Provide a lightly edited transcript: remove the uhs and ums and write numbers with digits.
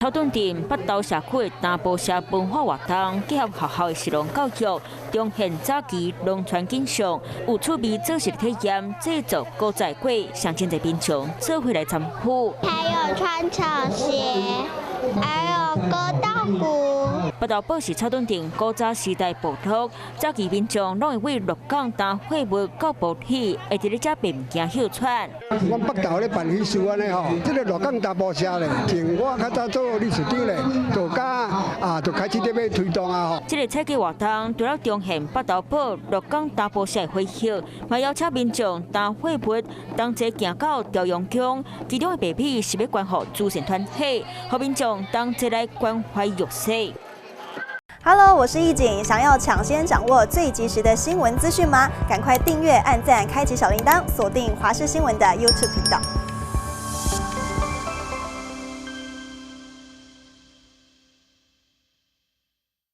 草屯鎮北投社區的大埔社文化活動，結合學校的食農教育，重現早期農村景象，有趣味做食體驗，製作古早粿，上真濟民眾做伙來參與。還有穿草鞋，還有割稻穀。北投堡是草屯鎮古早時代部落，早期民眾攏會為鹿港擔貨物到埔里，會佇咧遮賣物件歇喘。阮北投咧辦喜事按呢吼，這个鹿港大埔社咧，從我較早做理事長咧，就佮啊就開始咧欲推動啊吼。這个採集活動除了重現北投堡鹿港大埔社的回憶，嘛邀請民眾擔貨物同齊行到朝陽宮，其中的白米是欲捐予慈善團體，予民眾同齊來關懷弱勢。 Hello，我是易景，想要搶先掌握最及時的新聞資訊嗎？趕快訂閱、按讚、開啟小鈴鐺，鎖定華視新聞的 YouTube 頻道。